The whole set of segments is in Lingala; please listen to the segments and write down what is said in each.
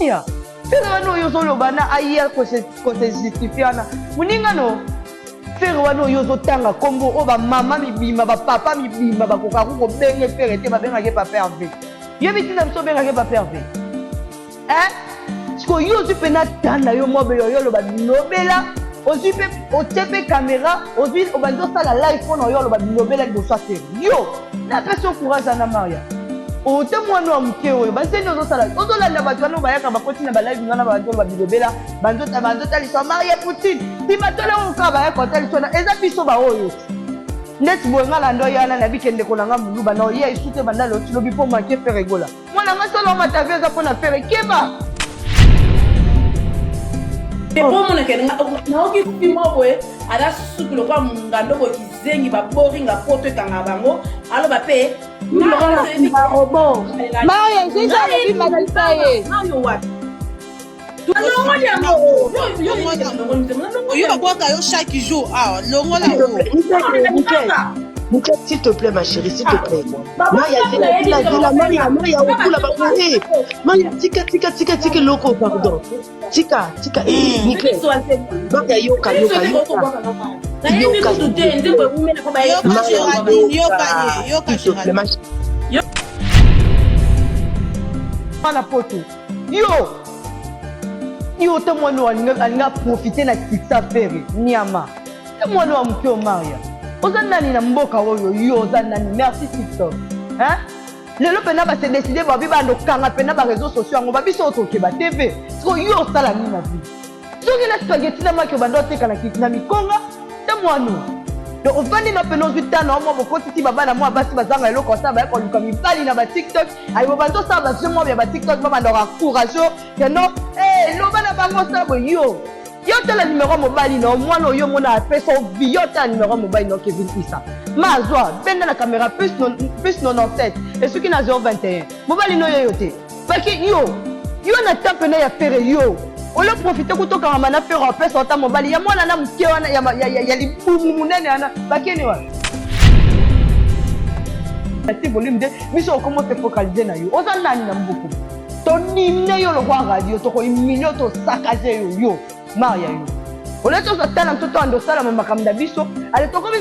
Maria Ferre wana oyo ozoloba na aya kose justifier wana moninga no Ferre wana oyo ozotanga kombo oyo ba mama mibimba ba papa mibimba bakokaka kobenge Ferre te, babengaki papa Herve. Yo bitinda biso obengaki papa Herve eh? Sikoyo yo ozwi mpe na temps na yo mobele oyo oloba bilobela, ozwi mpe otie mpe kamera, ozwi obandi osala live mpo na oyo oloba bilobela liboso ya Ferre. Yo napesi yo courage ana Maria ote mwana wa moke oyo baseni ozosala ozolanda bato wana bayaka bakoti na balive ngana babandi oloba bilobela banzotalisa Maria Poutine nsima tole oyo kaka bayaka kotalisa wana eza biso baoyo ndeti boye nga na ndo yana na bike ndeko na nga muluba na oye esu te banda loti lobi mpo manke Ferre Gola mwana nga solo omata vie eza mpo na Ferre keba. Mpo omonaka naoki fimo boye aza suki lokola mongando boye kizengi baboringa poto ekanga bango aloba mpe Maria Jésus alobi matisa ye alongoli yango. Oyo babwaka yo chaque jour awa, longola. Nickel, s'il te plaît, ma chérie, s'il te plaît. Maya, zela, zela, zela, Maya, Maya, okula bakoye. Maya, tika, tika, tika, tika, loko, pardon. Tika, tika, eh, Nickel. Maya, yoka, yoka, yoka. Nayebi kutu te nzembo ewumela mpo Yoka. Géraldine, yoka ye, yoka. S'il te plaît, ma chérie. Mwana poto yo, yo te mwana oyo alinga aprofite na succès Ferre niama te. Mwana wa moke oyo Maria, oza nani na mboka oyo? Yo oza nani? Merci TikTok, hein? Lelo mpena base décide babi bando kanga mpena bareseau sociaux yango babiso oyo tokeba TV. Sikoyo yo osala nini na vie? Soki na spaghetti na maki obanda oteka na mikonga te, mwana. Donc ofandi na pene, ozwi tana mwa bokotisi babana mwa basi bazanga eloko osala, baya koluka mibali na batiktok. Ayi bobanda osala bajeu mwa ya batiktok, babandaka courage keno loba na bango osala boye. Yo, yo tala numero ya mobali na mwana oyo omona apesa ovi. Yo tala numero ya mobali na Kevin Isa mazwa benda na caméra plus, non, plus 97 esuki na 021. Mobali no yeyo te paki yo, yo na temps pene ya Ferre. Yo olo profite kutokangama na Ferre, apesa ota mobali ya mwana na moke wana ya libumu monene wana bakeni wana ti volume de biso. Okomo se focaliser na yo, oza nani na mbuku? Todimine yo lokwa radio, tokohumilie, tosakaze yo. Yo Maria, yo oleti ozwa tala ntoto ando osalama makambo na biso. Ale tokomi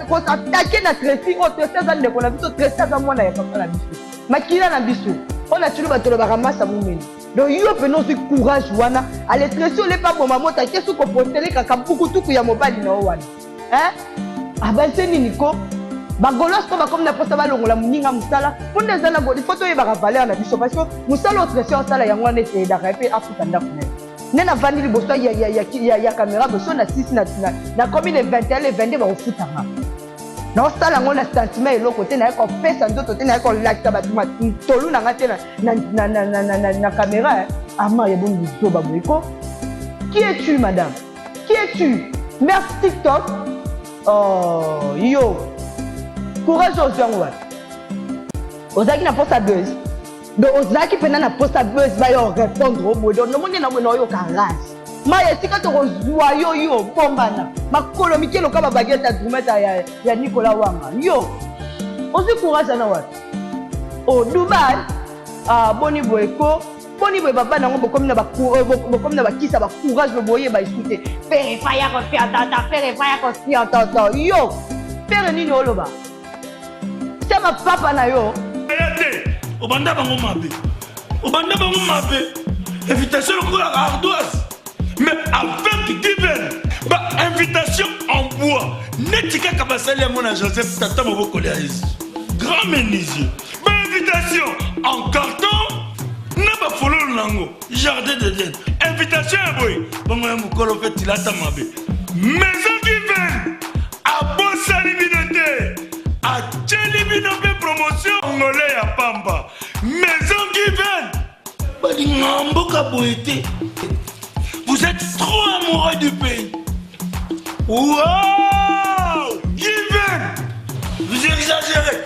kosatake na Tracy oyo. Tracy aza ndeko na biso, Tracy aza mwana ya papa na biso, makila na biso oyo na tulu bato olobaka masa momene. Donc yo mpena ozwi courage wana. Ale Tracy olepa boma moto akesi kopostele kaka bukutuku ya mobali na yo wana, hein? Abanse nini ko bagaulois ko bakomi na mposa balongola moninga mosala mpo nde eza na il faut toyebaka valeur na biso, parce que mosala oyo Tracy osala yango wana ete eyedaka ye mpe afuta ndako na ye. Nde navandi liboso ya caméra boso na sisi nakomi le 21, le 22 bakofutanga. Naosala yango na sentiment eloko te, naye kopesa nzoto te, naye kolakisa bato tolu na nga te na caméra. Ama ya boni buzoba boye ko? Qui es-tu, madame? Qui es-tu? Merci TikTok. Oh, yo courage ozwi yango wapi? Ozalaki na posa buzz, donc ozalaki mpena na posa buzz. Bayo répondre oboye, donc nomoni na boye na oyoka rage. Maya, esika tokozwa yo, yo bombana makolo mike loka babaguette ya drumete ya Nicolas Wanga. Yo ozwi courage ana wapi? O Dubai. Ah, boni boye ko, boni boye babana yango bokomi na bakisa bacourage bo boyeba esu te. Ferre faya kofiantata, Ferre faya kofiantata. Yo Ferre nini oloba tia mapapa na yo? Aya te, obanda bango mabe, obanda bango mabe, invitation lokola ardoise, mais avec Given ba invitation en bois neti kaka basali yango na Joseph tata mobokoli ya Yesu, grand menuisier, ba invitation en carton na bafololo nango jardin d'Eden, invitation ya boye bongo ya mokolo mpe tilata mabe. Maison Given abosani bino te, atieli bino mpe promotion ngole ya pamba. Maison Given balinga mboka boye te. Vous êtes trop amoureux du pays. Wow, Given, vous exagérez,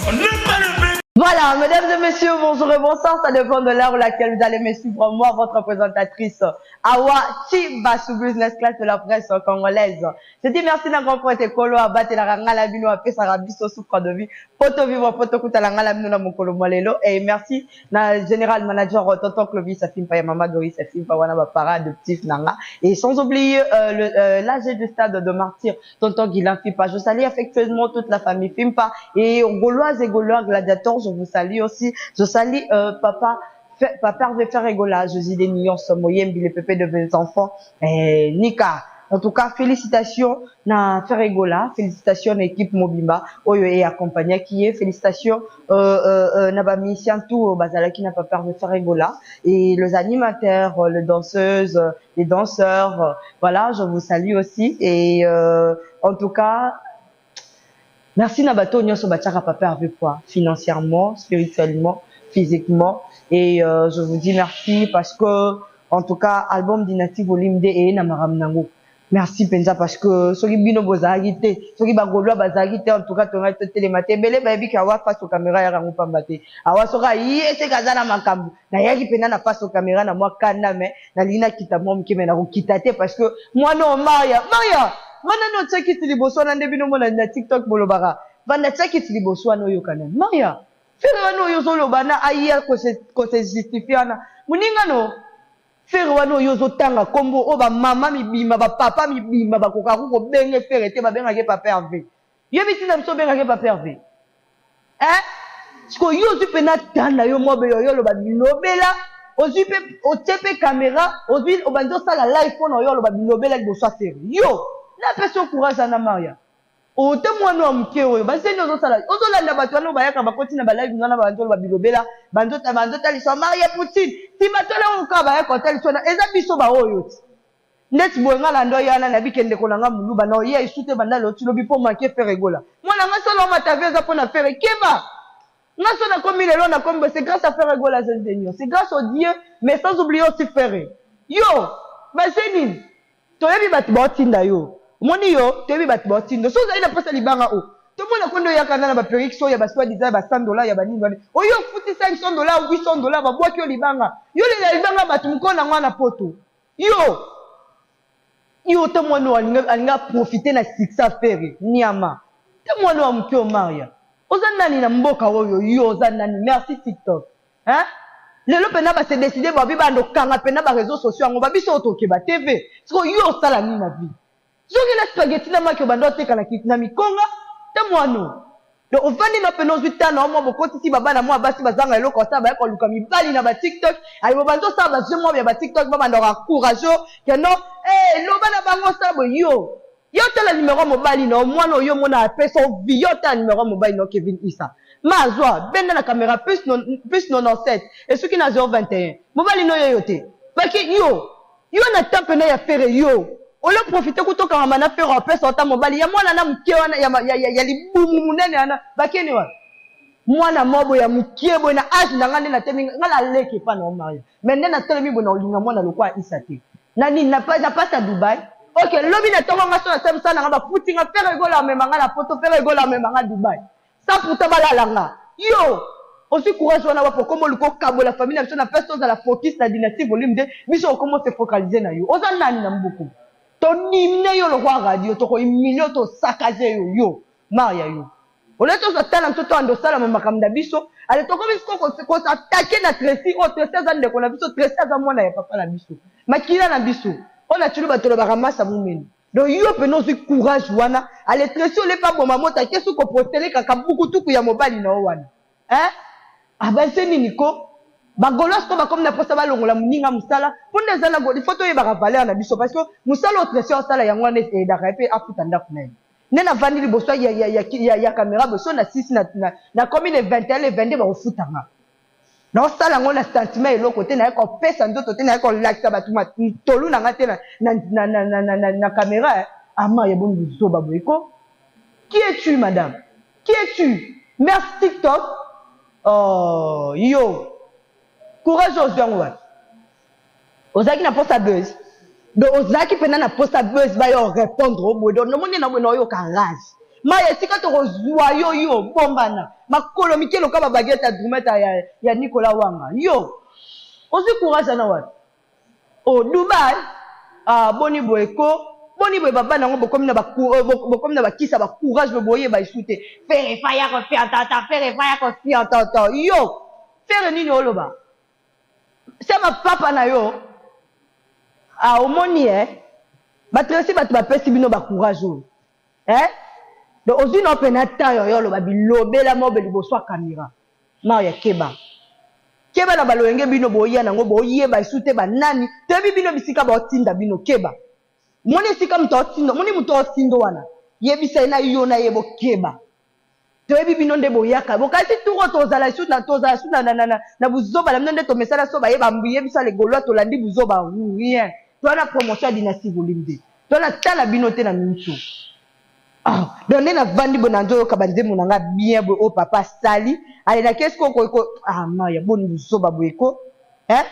on n'aime pas le pays. Voilà, mesdames et messieurs, bonjour et bonsoir. Ça dépend de l'heure où laquelle vous allez me suivre. Moi, votre présentatrice, Awa Chibasu, business class de la presse congolaise. Je dis merci d'un grand point ekolo, abatelaka nga na bino, apesaka biso souffre de vie. Poto vivre, poto kutala nga na bino na mokolo mwa lelo. Et merci na général manager Tonton Clovis Afimpa et Mama Doris Afimpa, wana ba parents adoptifs nanga. Et sans oublier l'AG du stade de Martyr, Tonton Guilain Fimpa. Je salue affectueusement toute la famille Fimpa. Et Gauloises et Gaulois gladiateurs, je vous salue aussi. Je salue papa Papa Hervé Ferregola, Josie Denion, Moyembi, le pépé de mes enfants, et Nika. En tout cas, félicitations na Ferregola, félicitations na équipe Mobimba, oyo et accompagné qui est, félicitations na ba musiciens tout bazalaki na Papa Hervé Ferregola et les animateurs, les danseuses, les danseurs, voilà, je vous salue aussi et en tout cas merci na bato nyonso batiaka Papa Hervé poids financièrement, spirituellement, physiquement et je vous dis merci parce que en tout cas album Dynastie Volume 2 et na maram nango. Merci penza parce que soki bino bozalaki te, soki ba Gaulois bazalaki te, en tout cas tonga totelema te. Ebele bayebi ke awa face aux caméras yaka yango pamba te. Awa soki aye seka aza na makambo, nayaki mpenza na face aux caméras na mwa kanda, mais nalingi nakita mwa moke, mais nakokita te parce que mwana o Maria, Maria, wana nde otia kiti liboso wana nde bino mona na TikTok bolobaka vanda tia kiti liboso wana oyokana. Maria, Ferre wana oyo ozoloba na aya kose justifier wana moninga no Ferre wana oyo ozotanga nkombo oyo bamama mibima bapapa mibima bakokaka kobenge Ferre te, babengaki Papa Hervé. Yebi ntina biso obengaki Papa Hervé, eh? Sikoyo yo ozwi mpe na tanda yo mwa boye oyo oloba bilobela, ozwi mpe otie mpe caméra, ozwi obandi osala live mpona oyo oloba bilobela liboso ya Ferre. Yo napesi yo courage ana Maria ote mwana wa moke oyo baseni ozosala ozolanda bato wana oyo bayaka bakoti na balive wana babandi oloba bilobela banzotalisa Maria Poutine ti bato wana oyo kaka bayaka kotalisa wana eza biso baoyo ti ndeti boye. Nga na ndo ya wana nayebi ke ndeko na nga moluba na oya esu te banda lelo ti lobi mpo manke Ferre Gola. Mwana nga solo omata vie eza mpo na Ferre. Keba nga so nakomi lelo nakomi boye, c'est grâce à Ferre Gola Zenzenio, c'est grâce au Dieu, mais sans oublier aussi Ferre. Yo base nini toyebi bato baotinda yo, omoni yo toyebi bato baotinda so ozali na mposa libanga o tomona kondo oyaka na baperruque so ya basoi-disant ya ba 100 $ ya banini wana oyo ofuti 500 $, 800 $, babwaki yo libanga, yo lela libanga bato mokolo nango wana poto yo yo te. Mwana oyo alingi aprofiter na succès Ferre niama te. Mwana oyo moke o Maria, oza nani na mboka oyo? Yo oza nani? Merci TikTok, hein? Lelo mpena base décider babi banda okanga mpena baréseaux sociaux yango babiso oyo tokeba TV. Siko yo osala nini na vie? Zongela spaghetti na maki obanda oteka na mikonga te. Mwana donc ovandi na pene ozwi tana mwa bokotisi babana mwa basi bazanga eloko osala, baya koluka mibali na batiktok. Ayi bobandi osala bajeu mwa ya batiktok, babandaka encourage ke non, loba na bango osala boye. Yo yo tala numero ya mobali na yo, mwana oyo omona apesa ovi. Yo tala numero ya mobali na yo, Kevin Isa mazwa benda na caméra plus, no, plus 97 esuki na 021. Mobali na oyo yo te baki yo yo na temps pene ya Ferre. Yo olo profiter kutokangama na Ferre, apesa ota mobali ya mwana na moke wana ya libumu monene wana bakeni wana mwana moko ya mokie boye na age na nga nde natemi nga naleki epa na omaria, mais nde natelemi boye na olinga mwana lokwa Isa te na nini na pasi ya Dubai. Ok, lobi na ntongo nga so nasali mosala na nga, bafuti nga, Ferre Gola amema nga na poto, Ferre Gola amema nga Dubai sans pourtant balala nga. Yo ozwi courage wana wapo okoma oluka okabola famille na biso na place tozala focus na Dynastie Volume 2? Biso okoma ose focaliser na yo, oza nani na mbuku? Todimine yo lokwa radio, tokohumilie, tosakaze yo. Yo Maria, yo ole tozwa tala biso toanda osalama makambo na biso. Ale tokomi siko kos'attaquer na Tracy oyo. Tracy aza ndeko na biso, Tracy aza mwana ya papa na biso, makila na biso oyo na tili bato olobaka masa momene. Donc yo mpena ozwi courage wana. Ale Tracy olepa boma moto akesi kopostele kaka bukutuku ya mobali na yo wana, hein? Abase nini ko bagaulois siko bakomi na mposa balongola moninga mosala mpo nde eza na il faut toyebaka valeur na biso parce que mosala oyo Tracy osala yango wana eyedaka ye mpe afuta ndako na ye. Nde navandi liboso ya caméra boye so na sisi nakomi le 21, le 22 bakofutanga. Naosala yango na sentiment eloko te, naye kopesa nzoto te, naye kolakisa bato tolu na nga te na caméra. Ama ya boni bozoba boye ko? Qui es-tu, madame? Qui es-tu? Merci TikTok. Oh, yo courage ozwi yango wapi? Ozalaki na posa buzz, donc ozalaki mpena na posa buzz, bayo répondre boye. Donc nomoni na boye na oyoka rage. Mai esika tokozwa yo yo bombana makolo mike loka ba baguette ya drumette ya, ya Nicolas Wanga yo ozwi courage na wapi oh Dubai ah boni boye ko boni boye babana yango bokomi na ba euh, bokomi na bakisa ba courage boye boyeba esu te fere faya ko fiantata fere faya ko fiantata yo fere nini oloba se mapapa na yo ah omoni eh batresi bato bapesi bino ba courage oyo eh donc ozwi na pena temps yo oloba bilobela mobe liboso ya kamera maria keba keba na baloyenge bino boya nango boyeba esu te banani toyebi bino bisika baotinda bino keba moni esika moto aotinda moni moto aotindo wana yebisa ye na yo na ye bokeba toyebi bino nde boyaka bokasi turo tozala esu na tozala esu na, na, na, na, na buzoba na bino nde tomesana so baye bambuye biso ya legolois tolandi buzoba rien toza na promotion ya dynastie volume 2 toza na tala bino te na miso. Ah, donc nde navandi boye nazoyoka banzembo na nga bien boye oyo papa asali alelaki eske okoki ah maya boni buzoba boye ko eh?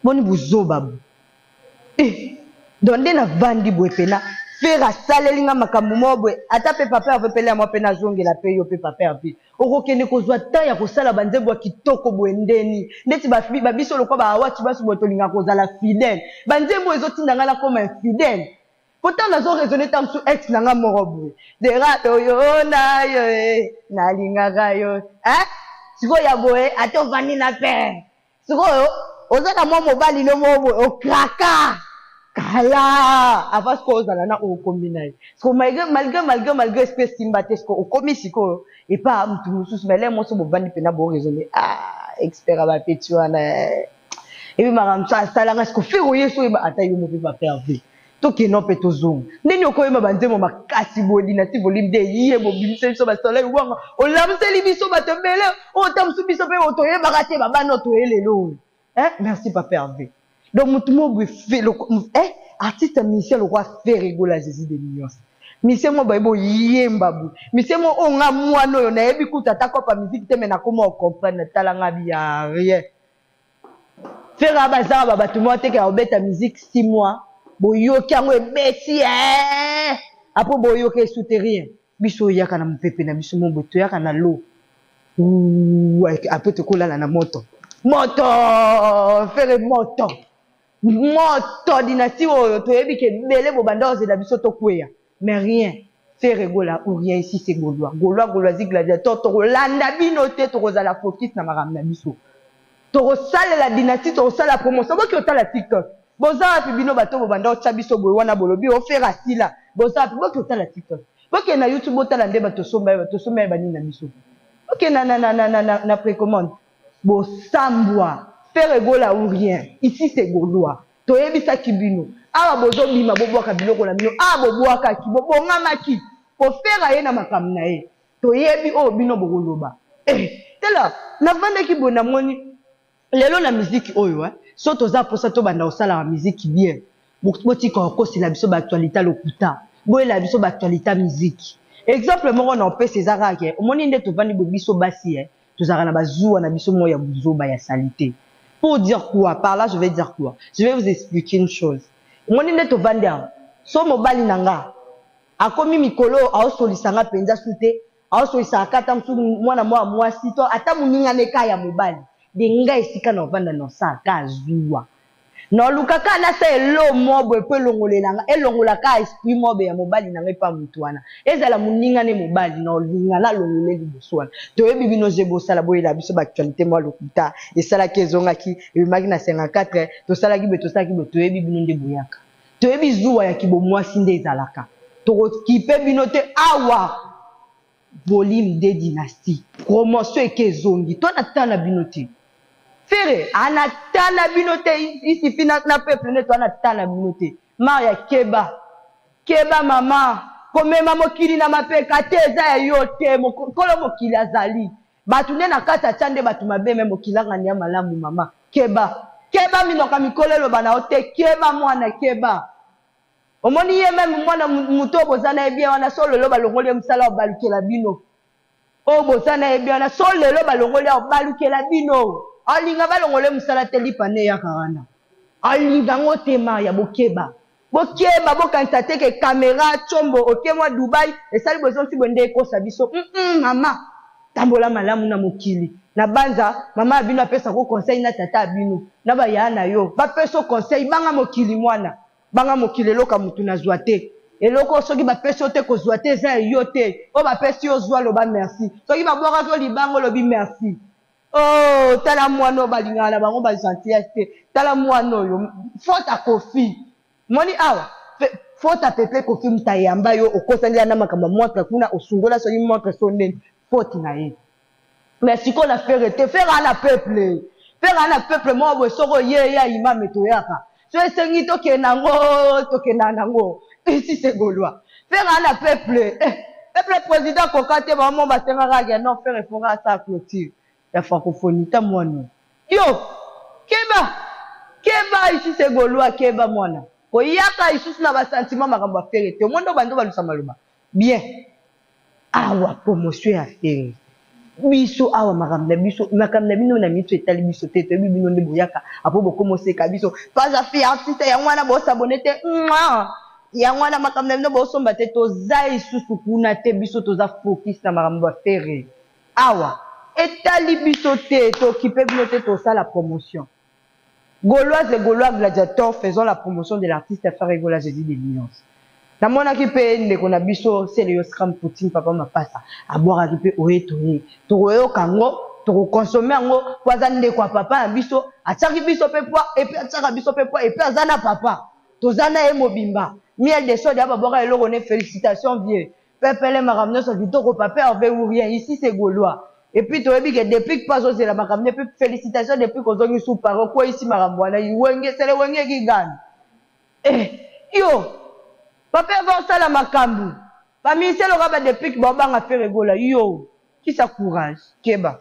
Boni buzoba boye eh. Donc nde navandi boye pena Ferre asaleli nga makambo moko boye ata mpe papa Herve pele yango mpe nazongela mpe yo mpe papa Herve okokende kozwa temps ya kosala banzembo ya kitoko boye ndeni ndeti babiso lokwa baawati baso boye tolingaka kozala fidèle banzembo ezotinda ngai nakoma infidèle pourtant nazo raisonner ta mosusu ex na nga moko boye derado yo na yo e nalingaka yo eh? Sikoyo ya boye ata ovandi na pere sikoyo oza na mwa mobali no moko boye okraka kala avant sikoyo ozala na oyo okomi na ye sikoyo malgré malgré malgré malgré esprit esimba te sikoyo okomi sikoyo epa mutu mosusu mais le moso bovandi mpena boraisonne ah expert ya bapeti wana ebi makambo mosusu asalanga sikoyo Ferre oye so oyeba ata yo mope papa Herve tokenda mpe tozonga ndeni okoyeba banzembo makasi boye dynastie volume de ye bobimisa biso basoleil wanga olamuseli biso bato ebele oyo ta mosusu biso mpe toyebaka te babana oyo toye lelo oyo eh merci papa Herve donc motu mo boye eh artiste musicien lokwa Ferre Gola Jésus de nuance musicien mo boye boyemba boye musicien mo oyo nga mwana oyo nayebi kuta ata kopa musique te me nakoma ocomprendre tala nga biya rien Ferre bazaka ba bato moko teke ya kobeta musique 6 mois boyoki yango ebeti eh! Après boyoki esu te rien biso oyaka na mopepe na biso mo boye toyaka na lo après tokolala na moto moto Ferre moto moto dynastie oyo toyebi ke ebele bobanda ozela biso tokweya mais rien Ferre Gola ou rien ici c'est Gaulois Gaulois Gauloisi gladiator tokolanda bino te tokozala focus na makambo na biso tokosalela dynastie tokosala promotion boki otala TikTok boza wapi bino bato bobanda otya biso boye wana bolobi o Ferre asila boza wapi boki otala TikTok bokende na YouTube botala nde bato osomba tosomba ye banini na biso okende na, na, na, na, na, na précommande bosambwa Ferre Gola ou rien ici c'est Gaulois toyebisaki bino awa bozobima bobwaka biloko na bino awa bobwakaki bobongamaki po Ferre ye na makambo na ye toyebi oyo bino bokoloba eh, tala navandaki boye namoni lelo na miziki oyo eh, so toza mposa tobanda kosalaka miziki bien botika kokosela biso baactualité lokuta boyela biso baactualité miziki exemple moko na opesa eza kaka ke omoni nde tovandi boye biso basi eh, tozalaka na bazuwa na biso moko ya buzoba ya saleté. Pour dire quoi? Par là, je vais dire quoi? Je vais vous expliquer une chose. Omoni nde tovandi awa so mobali na nga akomi mikolo aosolisa nga mpenza su te aosolisaka ata mosusu mwana mwa mwasi to ata moninga na eka ya mobali de nga esika na ovanda na osalaka zuwa naoluka kaka nasa elo mobo epo elongolelanga elongolaka esprit mobe ya mobali na ngai mpa motu wana ezala moninga ne mobali na olinga nalongole liboso wana toyebi bino je bosala boyela biso baactualité mwa lokuta esalaki ezongaki ebimaki na 54 tosalaki boye tosalaki boye toyebi bino nde boyaka toyebi zuwa ya kibomwasi nde ezalaka tokokipe bino te awa volume de dynastie promotion eke ezongi to na tala bino te Ferre anatala bino te isifi na, na peuple nde to anatala bino te maria keba keba mama komema mokili na mapeka te eza ya yo te nkolo mokili azali bato nde na kati atya nde bato mabe me mokili angani ya malamu mama keba keba minoka mikolo eloba na yo te keba mwana keba omoni ye meme mwana moto oyo boza na ye bien wana so lelo balongoli ye mosala obalukela bino oyo boza na ye bien wana so lelo balongoli awa balukela bino alinga balongole mosala te lipa nde eyaka wana alinga yango te maria bokeba. Bokeba bokanisa te ke camera tshombo oke mwa Dubai esali bozongisi boye nde ekosa biso humm mama tambola malamu na mokili na banza mama ya bino apesa ko conseil na tata ya bino na ba yaya na yo ba peso conseil banga mokili mwana banga mokili eloko ya mutu na zua te eloko oyo soki ba pesi yo te kozua te eza ya yo te oyo ba pesi yo zua loba merci soki ba bwakaki yo libanga olobi merci Oh tala mwana oyo balingaka na bango ba gentillesse te tala mwana oyo faute ya koffi omoni awa faute ya pepe koffi mutu ayamba yo okosani na makambo ya montre kuna osundola soki montre so ndeni faute na ye mais sikoyo na ferre te ferre ana peuple ferre ana peuple moko boye soki oye ye ayimame toyaka so esengi tokende yango tokendaka nango ici c'est gaulois ferre ana peuple eh, peuple président koka te bango moko basengaka ke non ferre efonga asala clôture ya francophonie ta mwana yo keba keba ici c'est gaulois keba mwana koyaka lisusu na basentiment makambo ya ferre te omoni bando balusa maloba bien Awa promotion ya ferre biso awa makambo na biso makambo na bino na miso etali biso te toyebi bino nde boyaka apo bokoma oseka biso paza fi artiste yango wana bosabone te yango wana makambo na bino bosomba te toza lisusu kuna te biso toza focus na makambo ya ferre awa etali biso te tokipe bino te tosala promotion Gauloise et Gaulois gladiator faisons la promotion de l'artiste Ferre Gola Jesus de nuance. Namonaki mpe ndeko na biso Celeo Scram Poutine papa Mapasa abwakaki mpe oye toye. Tokoyoka yango, tokokonsome yango mpo aza ndeko ya papa na biso, atiaki biso mpe poids et puis atiaka biso mpe poids et puis aza na papa. Toza na ye mobimba. Miel de soda babwaka eloko ne felicitations vieux. Pepele makambo nionso kitoko papa Herve ou rien ici c'est gaulois et puis toyebi ke deplick pe azozela makambo ne puis felicitations deplick ozongi sous paris okweyisi makambo wana wenge sele wenge ki gagne eh yo papa Herve osala makambo ba musiciens lokola ba deplick baobanga Ferre Gola yo kisa courage keba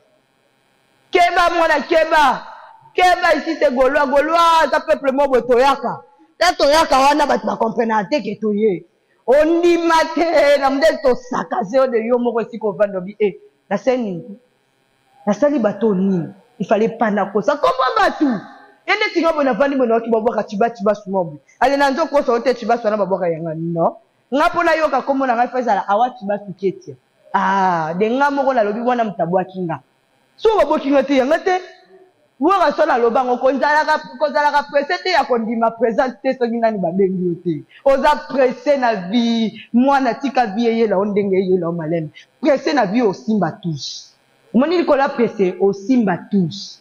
keba mwana keba keba ici c'est gaulois gaulois aza peuple moko boye toyaka ta toyaka wana bato ba comprenaka te ke toye Ondima te na modele tosakaze yo de yo moko esika ovanda obi e nasali nini nasali bato nini il fallait pas nakosa kombo bato ye neti nga boye navandi boye nayoki babwaka chiba chibasu moko boye ale na nzo kosa yo te chibasu wana babwaka yanga non nga mpo nayoka kombo na ngai fo ezala awa chibasu ketia ah de nga moko nalobi wana moto abwaki nga Soki babwaki nga te yanga te. Werrason aloba ngo kozalaka kozalaka presse te ya kondima presente te soki nani babengi yo te oza presse na vie mwana tika vie eyela yo ndenge eyela yo malembe presse na vie osimba touche omoni likolo ya presse osimba touche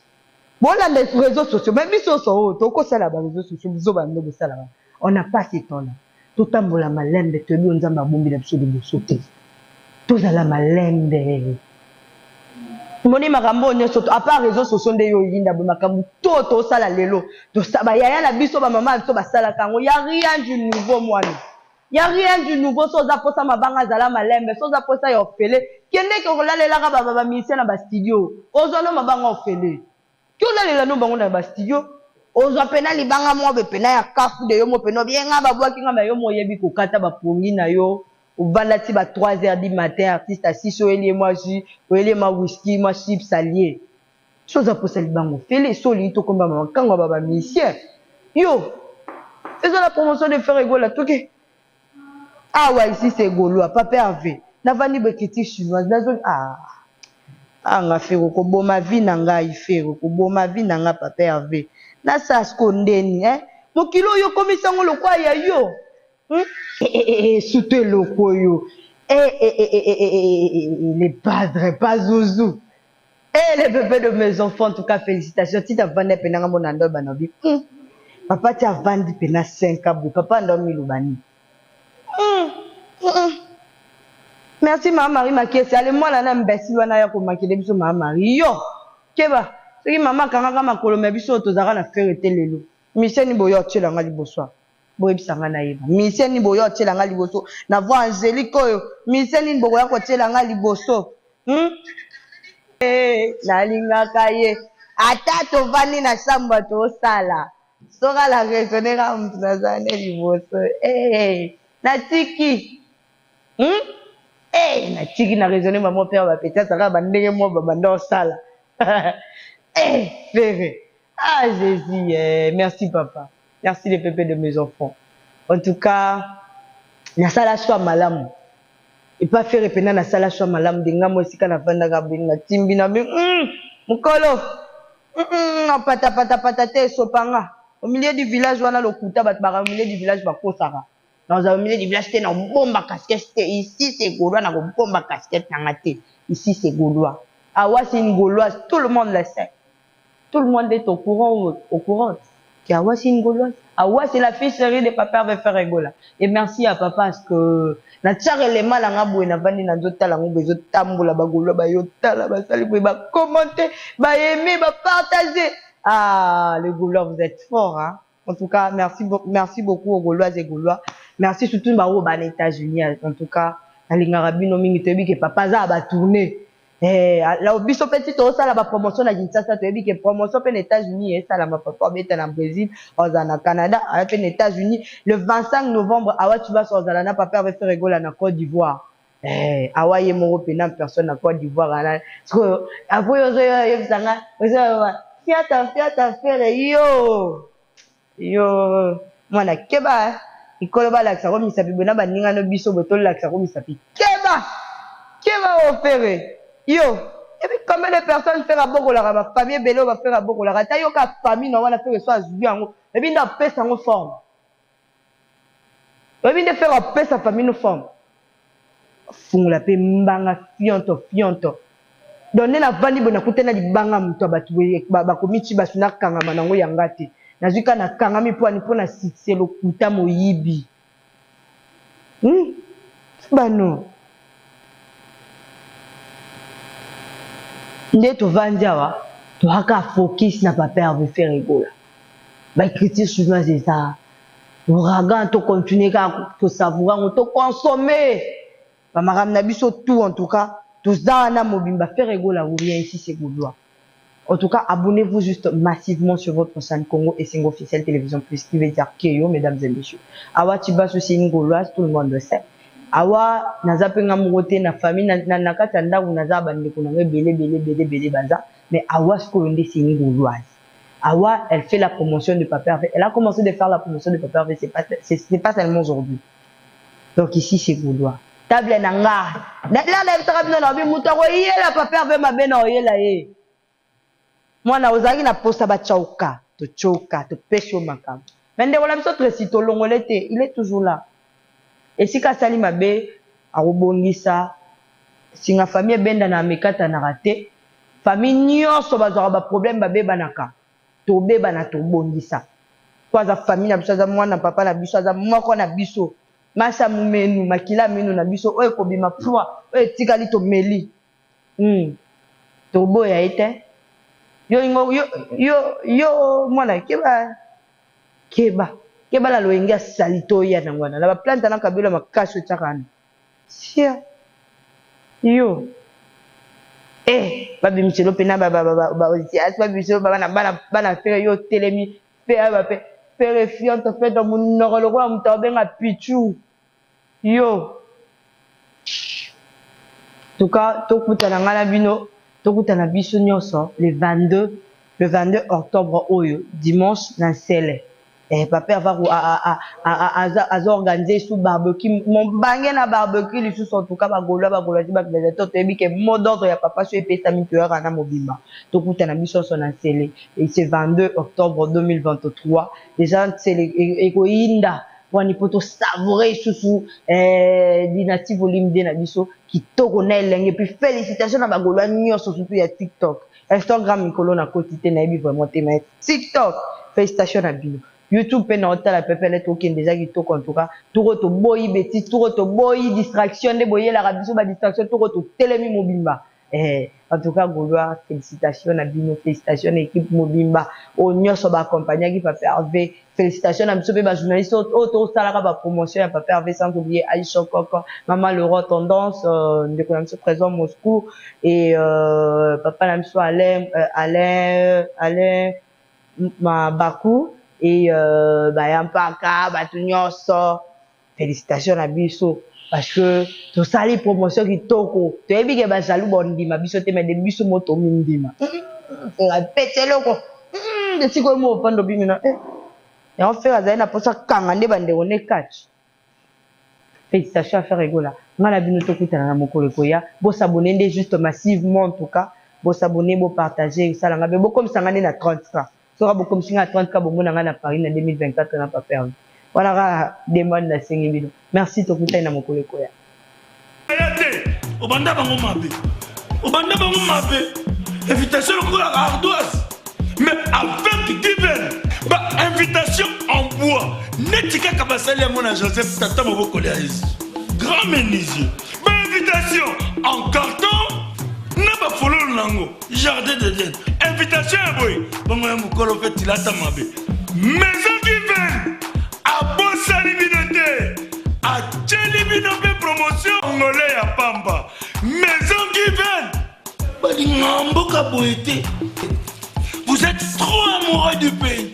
bolanda reseaux sociaux mais biso nyonso oyo tokosala ba reseaux sociaux buzoba nde bosala wana on n'a pas ce temps là Totambola malembe toyebi oyo nzambe abombela biso liboso te tozala malembe moni makambo oyo nyonso à part réseaux sociaux nde yo oyinda boye makambo to tosala lelo ba yaya na biso ba mama na biso basalaka yango ya rien du nouveau mwana ya rien du nouveau so oza posa mabanga azala malembe so oza posa ya ofele kende ke kolalelaka ba ba musicien na ba studio ozwa no mabanga ofele Yo olalela no bango na ba studio ozwa pena libanga moko boye pena ya kafu de yo moko pena obi nga babwaki nga mais yo moko oyebi kokata ba pongi na yo ovanda ti ba 3 heures du matin artiste asisi oyeli ye mwa jus oyeli ye mwa whisky mwa chips alie so oza posa libanga ofele so olingi tokomba makango ya ba ba musicien yo eza la promotion de Ferre Gola toke Awa ici c'est gaulois papa Herve navandi boye critique chinoise nazo ah ah nga ferre okoboma vie na ngai ferre okoboma vie na nga papa Herve nasala sikoyo ndeni eh mokili oyo okomisi yango lokola ya yo hmm? eh, eh, eh, eh, surtout eloko oyo eh, eh, eh, eh, eh, eh, eh, eh, les padres pazuzu Eh les bébés de mes enfants en tout cas félicitations tita avanda pena nga mona ndo banobi hmm. Papa ti avandi pena 5 ans boye papa ndo miloba nini hmm. hmm. Merci mama Marie Makiesi ale mwana na imbécile wana ya komakele biso mama Marie yo keba soki mama akangaka makolo me biso tozalaka na fere te lelo miseni boyo otyela nga liboso Boyebisa nga nayeba. Musicien nini bokoya kotiela nga liboso na voix angelique oyo? Musicien nini bokoya kotiela nga liboso? Hum? Eh, nalingaka ye. Ata tovandi na chambre tosala. Soki ala raisonner kaka mutu naza ne liboso. Eh, natiki. Hum? Eh, natiki na raisonner maman père ba petit azalaka ba ndenge moko ba banda osala. Eh, Ferre. Ah, Jésus, eh, merci papa. Merci les pépés de mes enfants. En tout cas, nasala choix malamu. Epa Ferre pena nasala choix malamu de nga mo esika navandaka boye natimbi na bi mokolo na pata pata te esopa nga. Au milieu du village wana lokuta bato baka au milieu du village bakosaka. Nakozala au milieu du village te na kobomba casquette te. Ici c'est Gaulois na kobomba casquette na nga te. Ici c'est Gaulois. Awa c'est une Gauloise, tout le monde le sait. Tout le monde est au courant au courant que Awa c'est une Gauloise. Awa c'est la fille chérie de papa Hervé Ferre Gola. Et merci à papa parce que na tiaka elema na nga boye navandi nazotala yango boye ezotambola ba Gaulois bayotala basali boye ba commenter ba aimer ba partager. Ah les Gaulois vous êtes forts hein. En tout cas merci merci beaucoup aux Gauloises et Gaulois. Merci surtout ba oyo ba na États-Unis en tout cas nalingaka bino mingi toyebi ke papa aza ba tourner. Eh, la biso pe ti tozosala ba promotion na Kinshasa toyebi ke promotion pe na États-Unis esalama papa obeta na Brésil ozala na Canada aya pe na États-Unis le 25 novembre awa Tshibasu ozala na papa Hervé Ferre Gola na Côte d'Ivoire. Eh, awa ye moko pena personne na Côte d'Ivoire ana sikoyo apo yo ozoyebisa nga ozoyoba fiata fiata Ferre yo Yo mwana keba mikolo balakisa ko misapi boye na baninga no biso boye tolakisa ko misapi keba keba oyo ferre yo epi combien de personnes ferre abokolaka ba famille ebele oyo ba ferre abokolaka ata yo ka famille na wana ferre so azwi yango ebi nde apesa yango forme oyebi nde ferre apesa famille no forme Fungola pe mbanga fionto fionto. Donc nde navandi boye nakutani na libanga moto ya bato boye bakomi tshibasu nakangama nango ya nga te. Nazwi kaka nakangami po ani po na succès lokuta moyibi. Hum bano. Nde tovandi awa toza kaka focus na papa Herve Ferre Gola. Ba ecriture chinoise eza Ouragan to continuer kaka ko savourer yango to consommer ba makambo na biso tout en tout cas toza wana mobimba Ferre Gola ou rien ici c'est Gaulois en tout cas abonnez-vous juste massivement sur votre chaîne Congo Esengo officiel télévision plus qui veut dire Keyo mesdames et messieurs Awa Tshibasu c'est une Gauloise tout le monde le sait Awa naza pe nga moko te na famille na, na, na kati ya ndako naza bandeko na nga ebele ebele ebele ebele baza mais Awa sikoyo nde c'est une Gauloise Awa, elle fait la promotion de Papa Hervé. Elle a commencé de faire la promotion de Papa Hervé, c'est pas, c'est pas seulement aujourd'hui. Donc ici, c'est Gaulois. Table na nga. Là, nayebisaka bino na bi moto akoyela Papa Hervé mabe na oyela ye. Mwana ozalaki na posa batshauka, totshoka, topesi yo makambo. Mais ndeko na biso Tracy tolongole te, il est toujours là. Esika asali mabe akobongisa singa famille ebendana mekatanaka te. Famille nionso bazwaka ba problème babebanaka tobebana tobongisa po aza famille na biso aza mwana papa na biso aza moko na biso masa mumenu makila minu na biso oyo ekobima pua oyo etikali tomeli hum toboya ye te yo yo yo yo mwana keba keba keba na loyenge ya salite oya nango wana na ba plante na kabelo makasi otiaka wana Sia yo eh babimiselo pena ba ba ba ba ozias babimiselo ba bana bana bana fere yo otelemi pe ba pe fere fionto fionto munoko lokola moto abenga pichu yo tuka tokutana ngai na bino tokutana biso nyonso le 22 le 22 octobre oyo dimanche na nsele Eh papa Herve aza aza organiser sous barbecue mobange na barbecue lisusu en tout cas ba gaulois ba gauloise ba gladiateur toyebi ke mot d'ordre ya papa so epesami toyaka na mobimba tokutana biso nyonso na nsele et c'est 22 octobre 2023 déjà nsele ekoyinda wani mpo tosavoure lisusu eh, dynastie volume 2 na biso kitoko na elenge puis félicitation na bagaulois nyonso surtout ya tiktok Instagram mikolo na koti te nayebi vraiment te mais TikTok felicitations na bino. YouTube pe na otala pepele tokende eza kitoko en tout cas toko toboyi betise toko toboyi distraction nde boyelaka biso ba distraction toko totelemi mobimba eh, en tout cas Gaulois félicitations na bino félicitations na équipe mobimba oyo nyonso ba accompagnaki Papa Hervé Felicitations na biso pe ba journalistes oyo to salaka ba promotion ya papa Hervé sans oublier Aïcha Okoko, maman Laurent Tendance, euh, ndeko na biso présent Moscou et euh, papa na biso Alain euh, Alain Alain Mabaku et euh, ba Yampaka bato nyonso Felicitations na biso parce que tosali promotion kitoko toyebi ke ba jaloux bondima biso te mais de biso mo tomindima apesi eloko de sikoyo mo ofanda obimi na eh. Yango Ferre azali na posa kanga nde bandeko ne catch. Felicitations à Ferre Gola. Nga na bino tokutana na mokolo ekoya. Bo s'abonner nde juste massivement en tout cas. Bo s'abonner, bo partager, esala nga bien. Bokomisa nga nde na 30K. Soki bokomisi nga na 30K bomona nga na Paris na 2024 na Papa Herve. Wana kaka demande nasengi bino. Merci tokutani na mokolo ekoya. Aya te, obanda bango mabe. Obanda bango mabe. Invitation lokola ardoise. Mais avec Given, ba invitation en bois. Neti kaka basali yango na Joseph tata mobokoli ya Yesu. Grand menuisier. Ba invitation en carton na ba fololo nango jardin d'Eden. Invitation ya boye bongo ya mokolo mpe tilata mabe. Maison Given abosani bino te. Atieli bino mpe promotion ngole ya pamba. Maison Given balinga mboka boye te. Vous êtes trop amoureux du pays.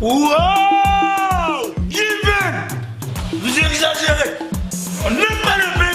Wow! Given! Vous exagérez. On n'est pas le